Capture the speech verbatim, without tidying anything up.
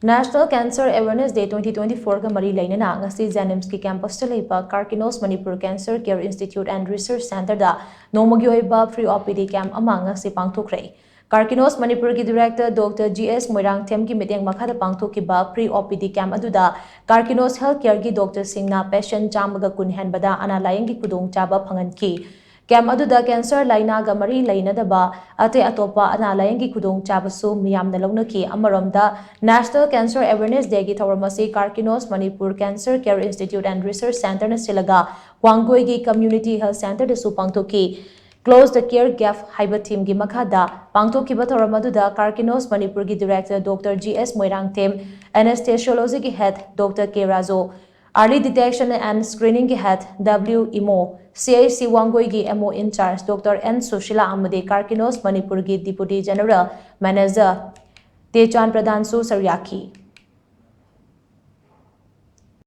National Cancer Awareness Day twenty twenty-four ꯒ ꯃꯔꯤ ꯂꯩꯅꯅ ꯉꯁꯤ JNIMSꯀꯤ campusꯇ ꯂꯩꯕ Karkinos Manipur Cancer Care Institute and Research Centreꯗ ꯅꯣꯡꯃꯒꯤ ꯑꯣꯏꯕ free OPD camp ꯑꯃ ꯉꯁꯤ ꯄꯥꯡꯊꯣꯛꯈ꯭ꯔꯦ꯫ Karkinos Manipurꯒꯤ director Doctor G S ꯃꯣꯏꯔꯥꯡꯊꯦꯝꯒꯤ ꯃꯤꯠꯌꯦꯡ ꯃꯈꯥꯗ ꯄꯥꯡꯊꯣꯛꯈꯤꯕ free OPD camp ꯑꯗꯨꯗ Karkinos Health Careꯒꯤ doctorꯁꯤꯡꯅ patient ꯆꯥꯝꯃꯒ ꯀꯨꯟ ꯍꯦꯟꯕꯗ ꯑꯅꯥ ꯂꯥꯌꯦꯡꯒꯤ ꯈꯨꯗꯣꯡꯆꯥꯕ ꯐꯪꯍꯟꯈꯤ꯫ Camp ꯑꯗꯨꯗ cancer ꯂꯥꯏꯅꯥꯒ ꯃꯔꯤ ꯂꯩꯅꯗꯕ ꯑꯇꯩ ꯑꯇꯣꯞꯄ ꯑꯅꯥ ꯂꯥꯌꯦꯡꯒꯤ ꯈꯨꯗꯣꯡꯆꯥꯕꯁꯨ ꯃꯤꯌꯥꯝꯅ ꯂꯧꯅꯈꯤ꯫ ꯑꯃꯔꯣꯝꯗ, National Cancer Awareness Dayꯒꯤ ꯊꯧꯔꯝ ꯑꯁꯤ Karkinos Manipur Cancer Care Institute and Research Centreꯅ ꯁꯤꯜꯂꯒ ꯋꯥꯡꯒꯣꯏꯒꯤ Community Health Centreꯗꯁꯨ ꯄꯥꯡꯊꯣꯛꯈꯤ꯫ Close the Care Gap ꯍꯥꯏꯕ themeꯒꯤ ꯃꯈꯥꯗ ꯄꯥꯡꯊꯣꯛꯈꯤꯕ ꯊꯧꯔꯝ ꯑꯗꯨꯗ Karkinos Manipurꯒꯤ director Doctor G S Moirangthem, Anesthesiologyꯒꯤ head Doctor K Raju, Early Detection and Screeningꯒꯤ head W Imo, CHC ꯋꯥꯡꯒꯣꯏꯒꯤ MO in charge Doctor N Sushila ꯑꯃꯗꯤ Karkinos Manipurꯒꯤ Deputy General Manager ꯇꯦꯆꯥꯟ ꯄ꯭ꯔꯙꯥꯟꯁꯨ ꯁꯔꯨꯛ ꯌꯥꯈꯤ꯫